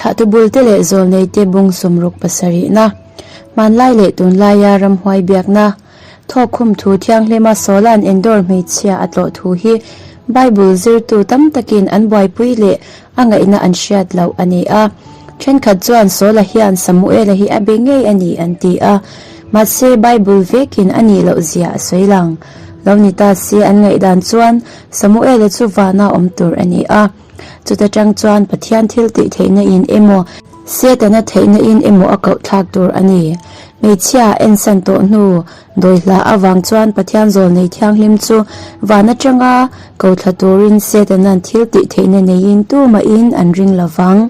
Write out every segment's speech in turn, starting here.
Thlahtu bulte leh zawlneite bung 60 pasarihna, hmanlai leh tunlaia ramhuai biakna, thawkkhum thu thianghlima Sawla'n Endor hmeichhia a tlawh thu hi Bible zirtu tam takin an buaipui leh a ngaihna an hriat loh a ni a. Thenkhat chuan Sawla hian Samuela hi a be ngei a ni an ti a, mahse Bible vekin a nih loh zia a sawi lang. Lo ni ta se an ngaihdan chuan Samuela chu vana awm tur a ni a. Chuta tang chuan Pathian thil tih theihna in emaw, Setana theihna in emaw a koh thlak tur a ni. Hmeichhia ensan tawh hnu dawi hla avang chuan Pathian zawlnei thianghlim chu van atanga ko thla turin Setanan thil tih theihna neiin tumahin an ring lo vang.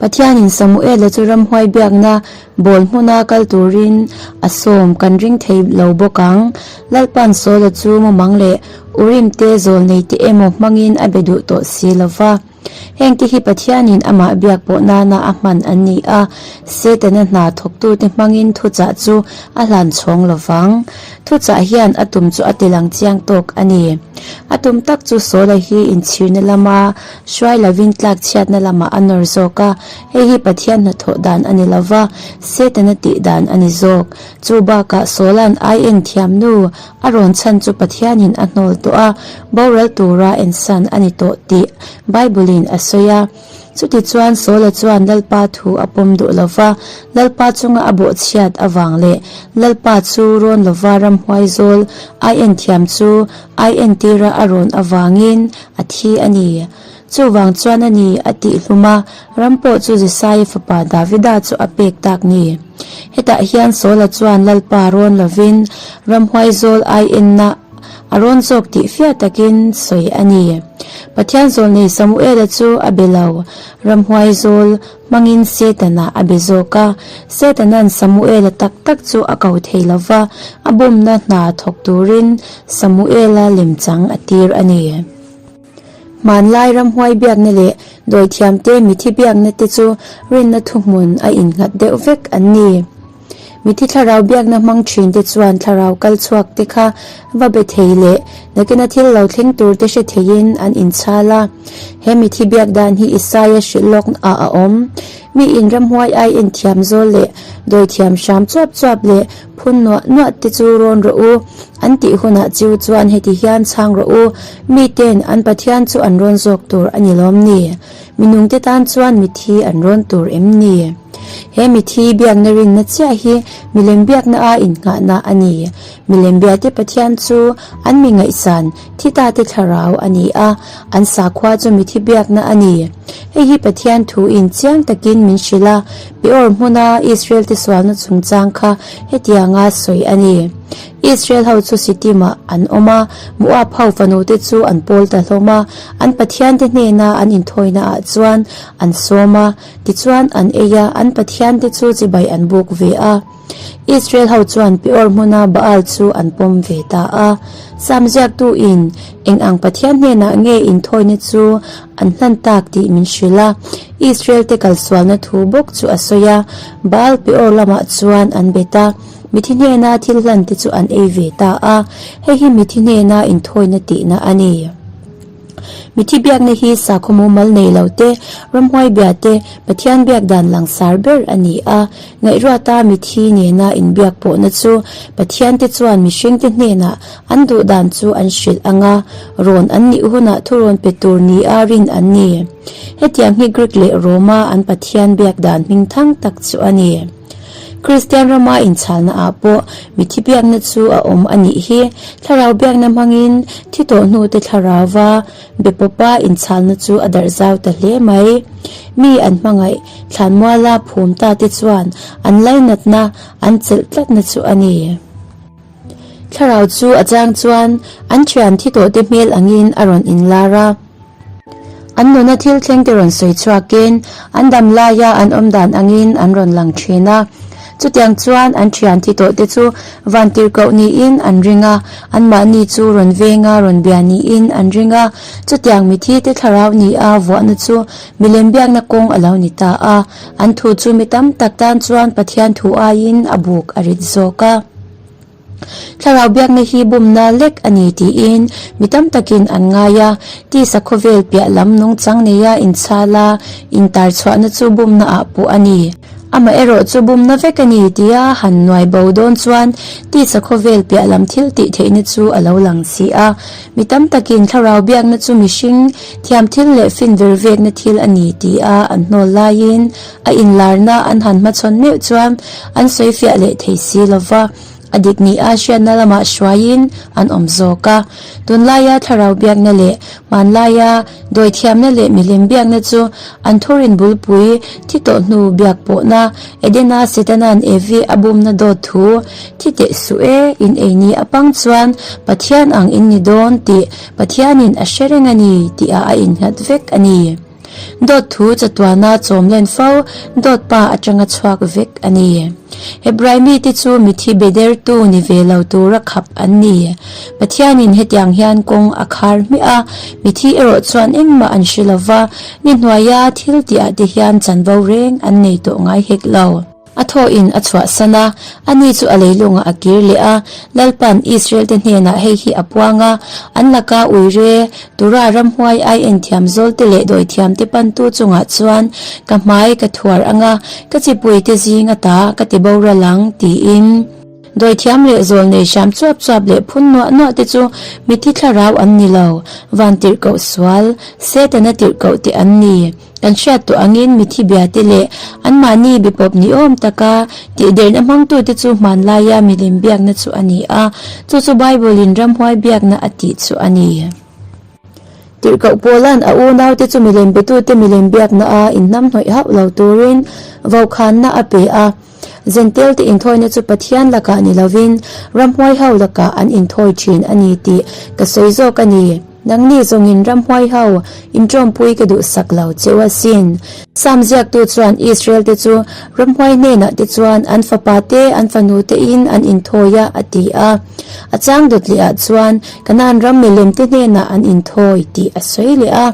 Pathianin Samuela chu ramhuai biakna bawl hmuna kal turin a sawm kan ring thei lo bawk ang. Lalpa'n Saula chu mumang leh Urim te zawlnei te emaw hmangin a be duh tawh si lo va. Hengte hi Pathianin amah biak pawh nana a hman an ni a, Setana hna thawktute hmangin thuchah chu a hlan chhawng lo vang. Thuchah hian a tum chu a tilang chiang tawk a ni. A tum tak chu Saula hi inchhirna lama Hruai lovin tlak chhiatna lamah a nawr zawk a, hei hi Pathian hnathawh dan a ni lo va, Setana tih dan a ni zawk. Chu bakah Saula'n ai en thiam nu a rawn chhan chu Pathianin a hnawl tawh a, boral tura ensan a ni tawh tih Bible-in a sawi a. Chutichuan Saula chuan Lalpa thu a pawm duh lo va, Lalpa chunga a bawhchhiat avang leh Lalpa chu rawn lova ramhuai zawl ai en thiam chu ai entira a rawn avangin A thi a ni. Chuvang chuan a ni, a tih hlum a, ram pawh chu Jesaia fapa Davida chu a pek tak ni. Hetah hian Saula chuan Lalpa rawn lovin ramhuai zawl ai enna a rawn zawk tih fiah takin sawi a ni. Pathian zawlnei Samuela chu a be lo, ramhuai zawl hmangin Setana a be zawk a. Setanan Samuela tak tak chu a ko thei lo va, a bumna hna thawk turin Samuela lemchang a tir a ni. Hmanlai ramhuai biakna leh dawithiamte mithi biakna te chu rinna thuhmun a innghat deuh vek an ni. Mithi thlarau biakna hmang thin te chuan thlarau kal chhuak te kha va be thei leh nakina thil lo thleng tur te hre theiin an inchhal a. He mithi biak dan hi Isaia hrilh lawk ah a awm. Mi in ramhuai ai enthiam zawl leh dawithiam hram chuap chuap leh Phun nuah nuah te chu rawn rawh u, an tih hunah chiu chuan heti hian chhang rawh u, miten an Pathian chu an rawn zawk tur a ni lawm ni? Minungte tan chuan mithi an rawn tur em ni? He mithi biakna rinna chiah hi milem biakna a innghahna a ni. Milem biate Pathian chu an mi ngaihsan thi tate thlarau a ni a, an sakhua chu mithi biakna a ni. Hei hi Pathian thu in chiang takin min hrilh a, Peor hmuna Israel te sualna chungchang kha hetianga sawi a ni. Israel ho chu Sittim-ah an awm a, Moab ho fanu te chu an pawl ta hlawm a, an pathian te hnena an inthawina ah chuan an sawm a, tichuan an ei a, an pathian te chu chibai an buk ve a. Israel ho chuan Peor hmuna Baal chu an pawm ve ta a. Sam ziaktuin eng ang Pathian hnenah nge inthawina chu an hlan tak tih min hrilh a. Israel te kalsualna thu bawk chu a sawi a. Baal Peor lamah chuan an bet a, mithi hnena thil hlan te chu an ei ve ta a. Hei hi mithi hnena inthawina tihna a ni. Mithi biakna hi sakhaw mumal nei lo te, ramhuai bia te, Pathian biak dan langsar ber a ni a. Ngaihruata mithi nena inbiak pawhna chu Pathian te chuan mihringte hnenah an duh dan chu an hrilh ang a, rawn an nih hunah thurawn pe tur nia rin an ni. Hetiang hi Greek leh Roma an Pathian biak dan hmingthang tak chu a ni. Kristian rama inchhalna ah pawh mithi biakna chu a awm a nih hi. Thlarau biakna hmangin thi tawh hnu te thlarauva be pawpa inchhalna chu a darh zau ta hle mai. Mi an hmangaih thlanmuala phum ta te chuan an lainatna an chelh tlatna chu a ni. Thlarau chu a chang chuan an thian thi tawh te hmel angin a rawn inlar a. An nuna thil thleng te rawn sawi chhuakin an dam laia an awm dan angin an rawn lang thin a. Chutiang chuan an thian thi tawh te chu vantirhkoh niin an ring a, anmahni chu rawn venga rawn bia niin an ring a. Chutiang mithi te thlarau ni a vuahna chu milem biakna kawng a lo ni ta a. An thu chu mi tam tak tan chuan Pathian thu aiin a buk a rit zawk a. Thlarau biakna hi bumna lek a ni tiin mi tam takin an ngai a, tisa khawvel piah lam nungchang neia inchhala intar chhuahna chu bumna ah pawh a ni. Amaherawh chu bumna vek a ni tia han nuai bo dawn chuan tisa khawvel piah lam thil tih theihna chu a lo lang si a. Mi tam takin thlarau biakna chu mihring thiam thil leh fin ver vekna thil a ni tia an hnawl laiin a inlarna an han hmachhawn meuh chuan an sawifiah leh thei si lova. A dik ni a hriatna lamah hruaiin an awm zawk a. Tunlaia thlarau biakna leh hmanlaia dawithiamna leh milem biakna chu an thurin bulpui thi tawh hnu biak pawhna Edena Setana'n Evi a bumna dawt thu thi teh suh e, in ei ni a pang chuan Pathian ang in ni dawn tih Pathianin a hre reng a ni tihah a innghat vek a ni. Dawt thu chatuana chawm len fo dawt pa atanga chhuak vek a ni. Hebrai mite chu mithi be dertu ni ve lo tura khap an ni. Pathianin hetiang hian kawng a khar hmiah a, mithi erawh chuan engmah an hre lova, ni hnuaia thil tihah te hian chanvo reng an nei tawh ngai hek lo. A thawhin a chhuahsan a, ani chu a leilungah a kir leh a. Lalpa'n Israel-te hnenah hei hi a puang a, An laka uire, tura ramhuai ai enthiam zawlte leh dawithiamte pantu chungah chuan ka hmai ka thuar ang a, ka chipuite zing ata ka ti boral ang, tiin. Dawithiam leh zawl nei hram chuap chuap leh phun nuah nuah te chu mithi thlarau an ni lo, van tirhkoh sual, Setana tirhkoh te an ni. Kan hriat tawh angin mithi biate leh anmahni bipawp ni awm taka tihderna hmangtute chu hmanlaia milem biakna chu a ni a, chu chu Bible-in ramhuai biakna a tih chu a ni. Tirhkoh Paula'n a unaute chu milem betute milem biaknaa inhnamhnawih hauh lo turin vokhanna a pe a. Zentelte inthawina chu Pathian lakah ni lovin ramhuai ho lakah an inthawi thin a ni tih ka sawi zawk a ni. Nangni zawngin ramhuai ho inṭawmpui ka duhsak lo cheu asin. Sam ziaktu chuan Israel-te chu ramhuai hnenah te chuan an fapa te an fanu tein an inthawi a, a ti a. A chang dawt lehah chuan Kanaan ram milem te hnenah an inthawi tih a sawi leh a.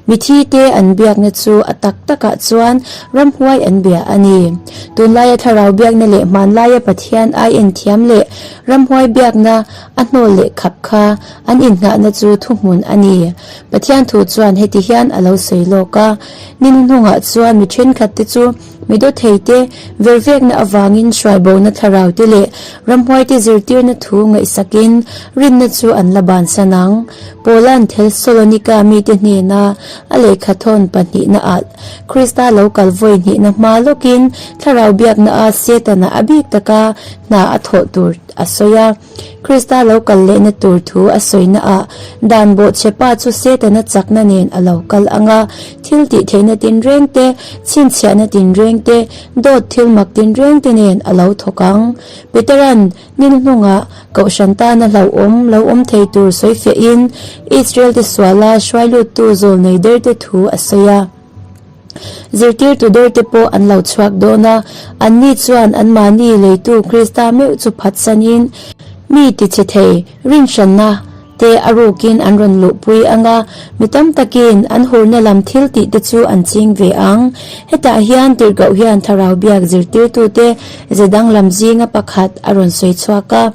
Mithi te an biakna chu a tak takah chuan ramhuai an bia a ni. Tunlaia thlarau biakna leh hmanlaia Pathian ai enthiam leh ramhuai biakna a hnawl leh khap kha an innghahna chu thuhmun a ni. Pathian thu chuan heti hian a lo sawi lawk a, Ni hnuhnungah chuan mi thenkhat te chu mi dawthei te vervekna avangin hruaibona thlarau te leh ramhuai te zirtirna thu ngaihsakin rinna chu an la bansan ang. Paula'n Thesalonika mite hnena a lehkha thawn pahnihna ah Krista lo kal vawi hnihna hma lawkin thlarau biakna a Setana a bik taka hna a thawh tur a sawi a. Krista lo kal lehna tur thu a sawina ah dan bawhchhe pa chu Setana chakna nen a lo kal ang a, thil tih theihna tinreng te, chhinchhiahna tinreng te, dawt thil mak tinreng te nen a lo thawk ang. Petera'n Nil hnungah Kohhran tana hlauhawm lo awm thei tur sawifiahin Israel-te suala hruai luttu zawlnei derte thu a sawi a. Zirtirtu derte pawh an lo chhuak dawn a, anni chuan anmahni leitu Krista meuh chu phatsanin mi tichhe thei rinhranna te a rukin an rawn luhpui ang a, mi tam takin an hurna lam thil tih te chu an ching ve ang. Hetah hian tirhkoh hian thlarau biak zirtirtute ze danglam zinga pakhat a rawn sawi chhuak a,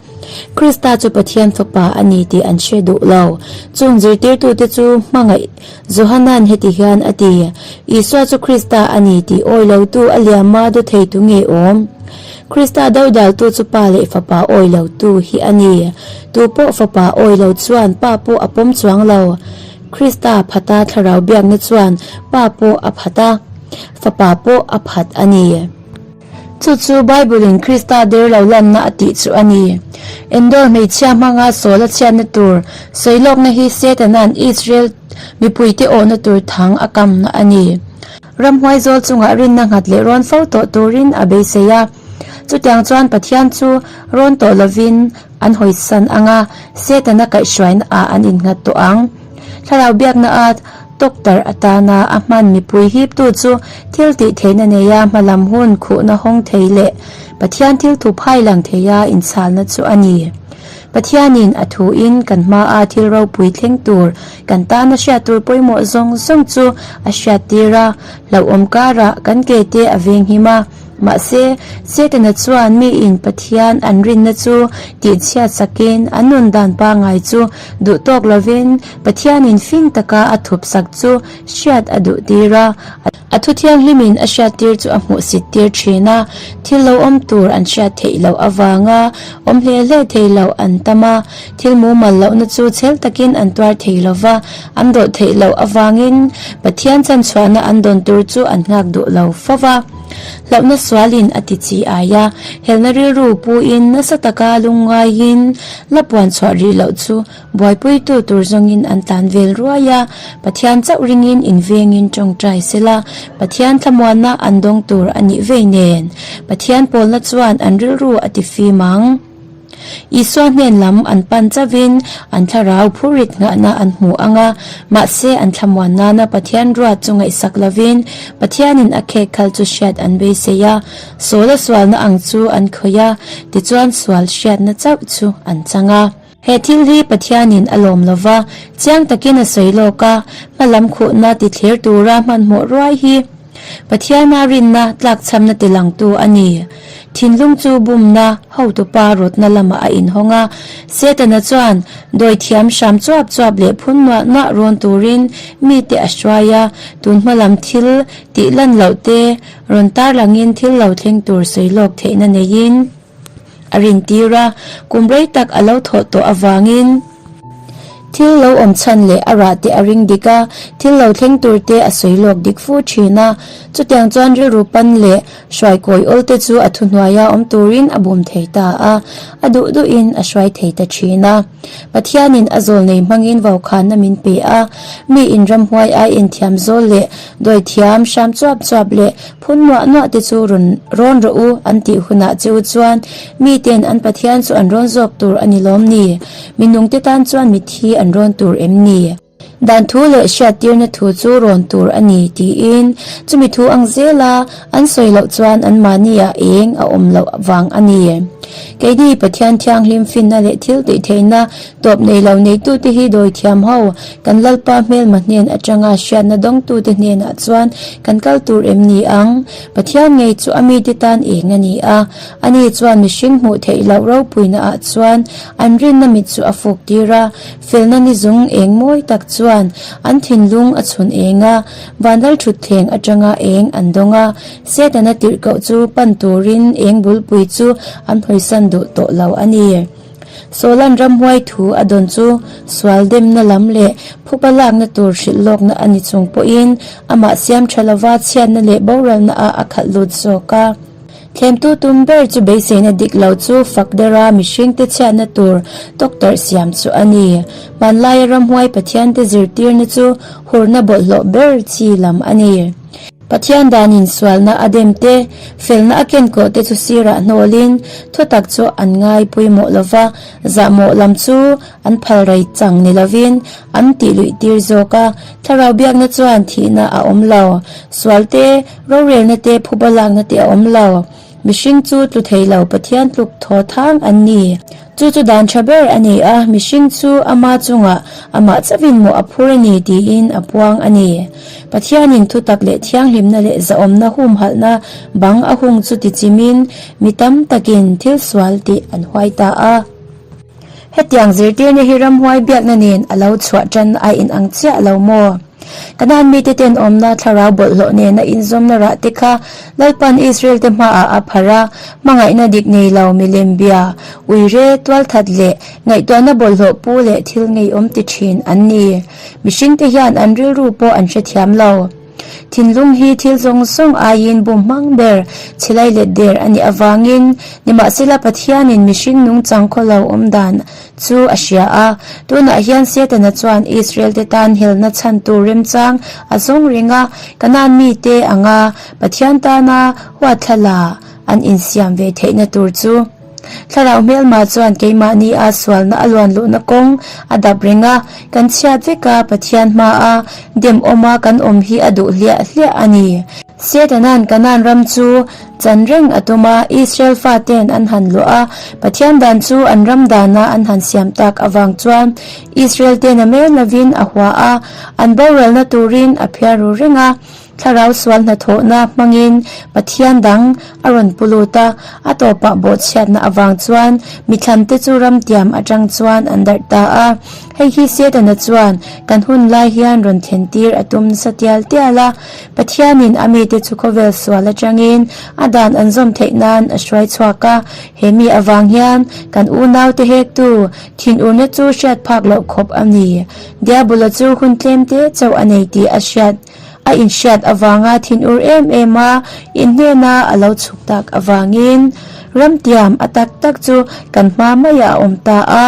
Krista chu Pathian Fapa a ni tih an hre duh lo. Chung zirtirtute chu hmangaih Johana'n heti hian a ti, Isua chu Krista a ni tih awi lotu a liama do thei tu nge awm? Krista dodaltu chu Pa leh Fapa awi lotu hi a ni. Tu pawh Fapa awi lo chuan Pa pawh a pawm chuang lo. Krista phata thlarau biakna chuan Pa pawh a phat a, Fapa pawh a phat a ni. Chu chu Bible-in Krista der lo lanna a tih chu a ni. Endor hmeichhia hmanga sawl a chhiatna tur sawi lawkna hi Setana'n Israel mipuite awhna tur thang a kamna a ni. Ramhuai zawl chungah rinna nghat leh rawn fo tawh turin a beisei a. Chutiang chuan Pathian chu rawn tawh lovin an hawisan ang a, Setana kaihhruaina ah an innghat tawh ang. Thlarau biakna a Doctor atana a hman mipui hiptu chu thil tih theihna neia hmalam hun khuhna hawng thei leh Pathian thil thu phai lang theia inchhalna chu a ni. Pathianin a thuin kan hmaa thil ropui thleng tur kan tana hriat tur pawimawh zawng zawng chu a hriattir a, hlauhawm karah kan ke te a venghim a. Mahse, Setana chuan miin Pathian an rinna chu tihchhiat sakin an nun dan pangngai chu duh tawk lovin Pathianin fing taka a thup sak chu hriat a duh tir a. A thu thianghlimin a hriattir chu a hmuhsit tir thin a, thil lo awm tur an hriat theih loh avanga awm hle hle thei loh an tam a, thil mumal lohna chu chhel takin an tuar thei lo va, an dawh theih loh avangin Pathian chanchhuahna an dawn tur chu an nghak duh lo fo va. Hlauhna sualin a ti chi ai a, helna rilru puin nasa taka lungngaiin la puan chhuah rih loh chu Buaipuitu tur zawngin an tlan vel ruai a, Pathian chauh ringin invengin tawngtai sela, Pathian thlamuanna an dawng tur a nih vei nen, Pathian pawlna chuan an rilru a ti fim ang. Isua hnen lam an pan chauhin an thlarau phurrit nghahna an hmu ang a, mahse an thlamuan nana Pathian ruat chu ngaihsak lovin Pathianin a khek khal chu hriat an beisei a, Sawla sualna ang chu an khawih a, tichuan sual hriatna chauh chu an chang a. He thil hi Pathianin a lawm lo va, chiang takin a sawi lawk a, hmalam khuhna ti thlir tura hmanhmawh ruai hi Pathiana rinna tlakchhamna tilangtu a ni. Thinlung chu bumna hotupa rawtna lamah a inhawng a, Setana chuan dawithiam hram chuap chuap leh phun nuah nuah rawn turin mite a hruai a, tun hmalam thil tih lan loh te rawn tarlangin thil lo thleng tur sawi lawk theihna neiin, A rintir a, kum rei tak a lo thawh tawh avangin thil lo awm chhan leh a rah te a ring dik a, thil lo thleng tur te a sawi lawk dik fu thin a. Chutiang chuan rilru pan leh hruai kawi awl te chu a thuhnuaia awm turin a bum thei ta a, a duh duhin a hruai thei ta thin a. Pathianin a zawl nei hmangin vaukhana min pe a, mi in ramhuai ai inthiam zawl leh dawithiam hram chuap chuap leh phun nuah nuah te chu rawn rawn rawh u an tih hunah che u chuan miten an Pathian chu an rawn zawk tur a ni lawm ni? Minungte tan chuan mitthi an rawn tur em ni? Dan thu leh hriattirna thu chu rawn tur a ni tiin chumi thu ang zela an sawi loh chuan anmahniah eng a awm loh vang a ni. Keini Pathian thianghlim finna leh thil tihtheihna tawp nei lo neitute hi dawithiam ho kan Lalpa hmelma hnen atanga hriatna dawngtute hnenah chuan kan kal tur em ni ang? Pathian ngei chu a mite tan eng a ni a, ani chuan mihring hmuh theih loh ropuinaah chuan an rinna mit chu a fuk tir a, Felna ni zung eng mawi tak chuan an thinlung a chhun eng a, vanlal thutthleng atanga eng an dawng a, Setana tirhkoh chu pan turin eng bulpui chu an hawisan duh tawh lo a ni. Sawlan ramhuai thu a dawn chu sual demna lam leh phupa lakna tur hrilh lawkna a ni chung pawhin amah siam tha lova chhiatna leh boralna ah a khalh lut zawk a. Thlemtu tum ber chu beiseina dik lo chu fak dera mihringte chhiatna tur tawktarh siam chu a ni. Hmanlaia ramhuai Pathiante zirtirna chu hurna bawlhhlawh ber chi lam a ni. Pathian danin sualna a dem te, felna a kenkawh te chu sirah hnawlin thutak chu an ngai pawimawh lo va, zahmawh lam chu an phal rei chang ni lovin an tih luih tir zawk a. Thlarau biakna chuan thihna a awm lo. Sual te, rorelna te, phuba lakna te a awm lo. Mihring chu tlu thei lo Pathian tluk thaw thang an ni. Chu chu dan tha ber a ni a, mihring chu ama chungah amah chauhin mawh a phur a ni tiin a puang a ni. Pathianin thutak leh thianghlimna leh zahawmna humhalhna bang a hung chu tichimin mi tam takin thil sual tih an huai ta a. Hetiang zirtirna hi ramhuai biakna nen a lo chhuah tan a inang chiah lo maw? Kanaan mite tenawmna thlarau bawlhhlawh nena inzawmna rah te kha Lalpan Israel te hmaah a pharh a, hmangaihna dik nei lo milem bia, uire, tualthat leh ngaihtuahna bawlhhlawh pu leh thil ngeiawm ti thin an ni. Mihringte hian an rilru pawh an hrethiam lo. Thinlung hi thil zawng zawng aiin bum hmang ber chhilai let der a nih avangin nimahsela Pathianin mihring nungchang khawlo awm dan chu a hria a. Tunah hian Setana chuan Israel-te tan helna chhan tur remchang a zawng reng a, Kanaan mite anga Pathian tana huatthlala an insiam ve theihna tur chu. Thlarau hmelma chuan keimahni a sualna a luan luhna kawng a dap reng a, kan chhiat vek a, Pathian hmaa dem awma kan awm hi a duh hliah hliah a ni. Setanan Kanaan ram chu chan reng a tum a, Israel faten an han luah a, Pathian dan chu an ram dana an han siam tak avang chuan Israel ten a mel lovin a hua a, an boralna turin a phiar ru reng a. Thlarau sual hnathawhna hmangin Pathian dang a rawn pu lut a, a tawpah bawhchhiatna avang chuan mithlante chu ramtiam atang chuan an darh ta a. Hei hi Setana chuan kan hun lai hian rawn thlentir a tum nasa tial tial a, Pathianin a mite chu khawvel sual atangin a dan an zawm theih nan a hruai chhuak a, he mi avang hian kan unaute hektu thinurna chu hriat phak loh khawp a ni. Diabula chu hun tlem te chauh a nei tih a hriat a inhriat avanga thinur em em a inhnena a lo chhuk tak avangin ramtiam a tak tak chu kan hma maiah a awm ta a.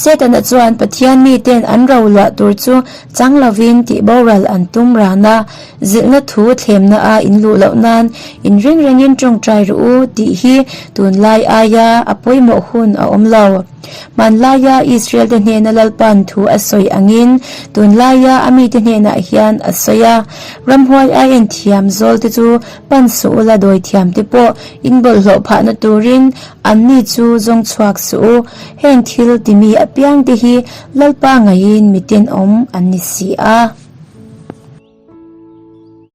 Setana chuan Pathian miten an ro luah tur chu chang lovin tih boral an tum ran a, zilhna thu thlemna a inluh loh nan inring rengin tawngtai rawh u tih hi tunlai aia a pawimawh hun a awm lo. Hmanlaia Israel-te hnena Lalpa'n thu a sawi angin tunlaia a mite hnenah hian a sawi a, Ramhuai a en thiam zawlte chu pan suh ula dawi thiamte pawh inbawlhhlawh phahna turin Anni chu zawng chhuak suh u, heng thil timi apiangte hi Lalpa ngaiin miten awm an ni si a.